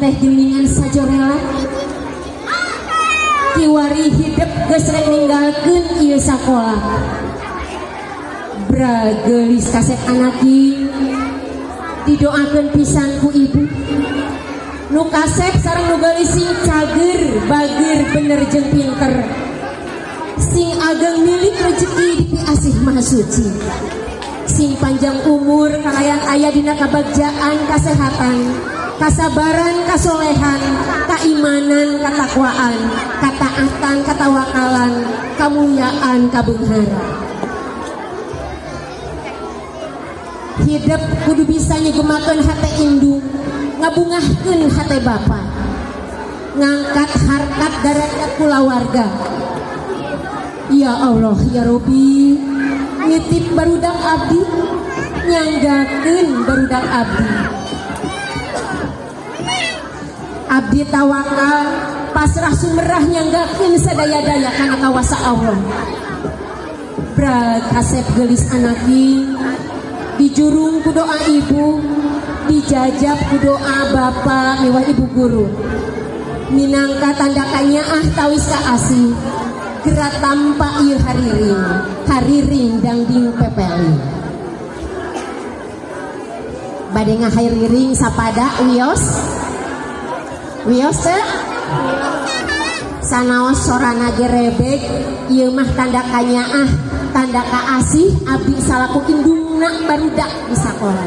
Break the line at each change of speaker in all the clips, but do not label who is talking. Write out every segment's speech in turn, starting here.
teh geuningan sajorela kiwari hidep geus rek ninggalkeun ieu sakola brageulis kasep anaki didoakeun pisan ku ibu nu kasep sareng nu geulis sing cager bager bener jeung pinter sing ageng milik rezeki dipiasih Maha Suci sing panjang umur kalayan aya dina kabagjaan kasehatan kasabaran kasolehan kaimanan katakwaan kataatan katawakalan kamulyaan kabeungharan. Hidup kudu bisa nyegemakeun hate indung ngabungahkeun hate bapa ngangkat harkat darajat kulawarga. Ya Allah ya Robi nitip barudak abdi nyanggakeun barudak abdi abdi tawakal pasrah sumerah nyanggakeun sadaya-daya kana kawasa Allah. Brag kasep geulis anaki dijurung ku doa ibu dijajab ku doa bapak miwah ibu guru minangka tanda kanyaah tawis kaasih gerak tampak ieu hariring hariring dangding pepeli bade ngahariring sapada wios wios teh sanaos sorana gerebek ieu mah tanda kanyaah tanda kaasih abdi salaku indungna barudak di sakola.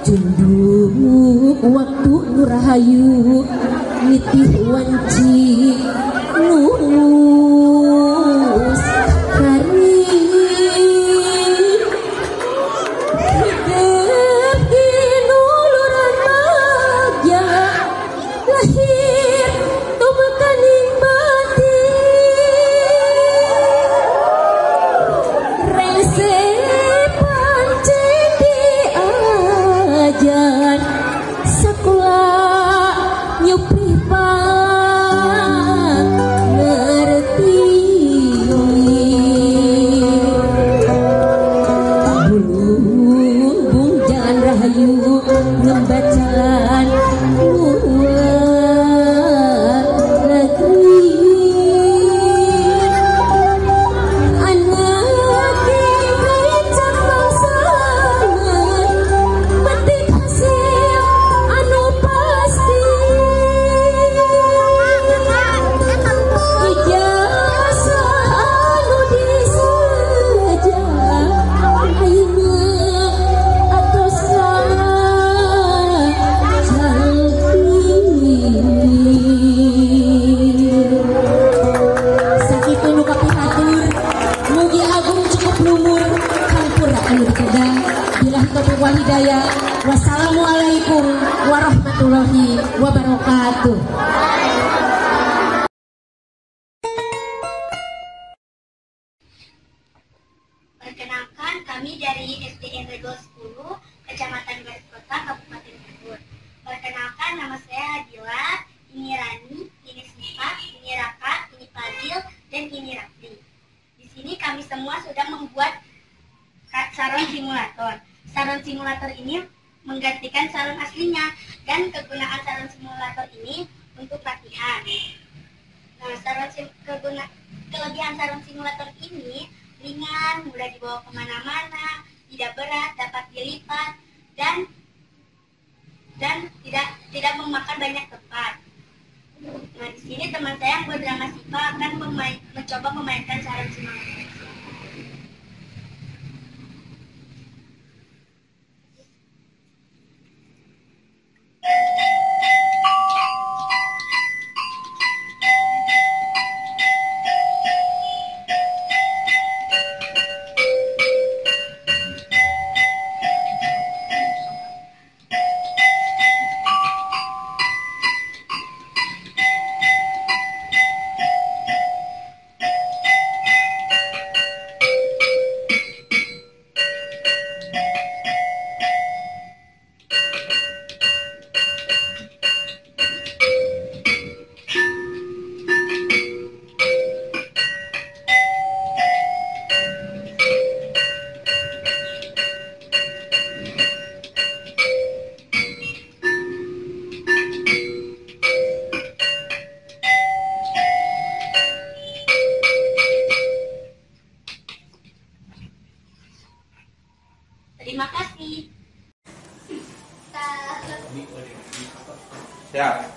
Junduk waktu nurahayu nitih wanci nunus hari hidup di nuluran bagya lahir tumekaning batin rese pancen diajar sekolah nyuprih pangerti bulung jalan rahayu ngembat jalan luar negeri anak kecap bangsawan petik hasil anu pasti ijazah anu diseja ayeuna atos cantik. Sakitu nu kapihatur mugi agung cukup lumur hampura anu dikedah billahi taufiq wal hidayah. Wassalamualaikum warahmatullahi wabarakatuh.
Perkenalkan, kami dari SDN Regol 10, Kecamatan Garut Kota, Kabupaten Bogor. Perkenalkan, nama saya Adila, ini Rani, ini Siva, ini Raka, ini Fadil, dan ini Rafli. Di sini kami semua sudah membuat saron simulator. Saron simulator ini menggantikan saron aslinya, dan kegunaan saron simulator ini untuk latihan. Nah, kelebihan saron simulator ini ringan, mudah dibawa kemana-mana, tidak berat, dapat dilipat, dan tidak memakan banyak tempat. Nah, di sini teman saya yang bernama Siva akan mencoba memainkan saron simulator.
Siap.